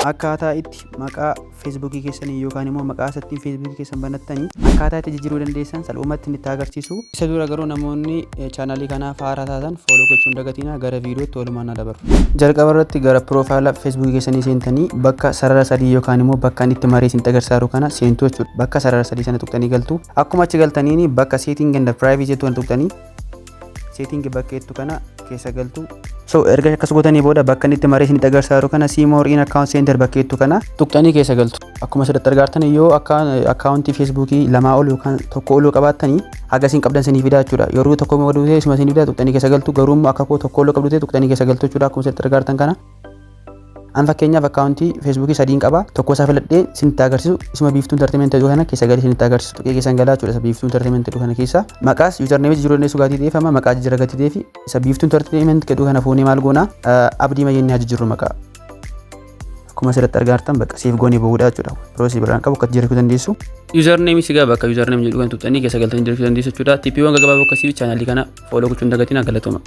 Akkaataa itti maqaa Feesbuukii keessanii yookaan immoo maqaa isattiin Feesbuukii keessan banattanii akkaataa itti jijjiiruu dandeessan salphumatti itti agarsiisu. Isa dura garuu namoonni chaanaalii kanaaf haaraa taatan follow gochuun dagatinaa. Gara viidiyootti walumaan na dabaru. Jalqaba irratti gara profile Feesbuukii keessanii seentanii bakka sarara sadii yookaan immoo bakka inni itti maree isin agarsiisu kana seentu jechuudha. Bakka sarara sadii sana tuqxanii galtu. Akkuma achi galtaniin bakka setting and privacy jettu kana tuqxanii setting bakka jettu kana keessa galtu. So erga akkas gootanii booda bakka inni itti maree isinitti agarsiisu kana see more in account center bakka jettu kana tuqxanii keessa galtu. Akkuma asirratti argartan, yoo akkaawuntii Feesbuukii lamaa ol yookaan tokko ol qabaattanii haga isin qabdan isinii fidaa jechuudha. Yeroo tokko qabdu ta'e isuma isinii fidaa, tuqxanii keessa galtu. Garuu immoo akka koo tokko ol qabdu ta'e tuqxanii keessa galtu jechuudha, akkuma asirratti argartan kana. An fakkeenyaaf akkaawuntii Feesbuukii sadiin qaba. Tokko isaa filadhee isinitti agarsiisu, isuma Biiftuu Entertainment jedhu kana keessa galee isinitti agarsiisu. Tuqee keessan galaa jechuudha isa Biiftuu Entertainment jedhu kana keessa. Maqaas username jijjiiruu dandeessu gaatii ta'eef, amma maqaa jijjiira gatii ta'eef, isa Biiftuu Entertainment jedhu kana fuunee maal goona? Abdii Mayyennee haa jijjiirru maqaa. Akkuma asirratti argartan bakka save goonee bahuudha jechuudha. Process biraan qabu akka jijjiiruu dandeessu. Username sigaa bakka username jedhu kan tuqxanii keessa galtanii jiraachuu dandeessu jechuudha. Tippiiwwan gaggabaaboo akkasii chaanaalii kana follow gochuun dagatiin. Galatoma.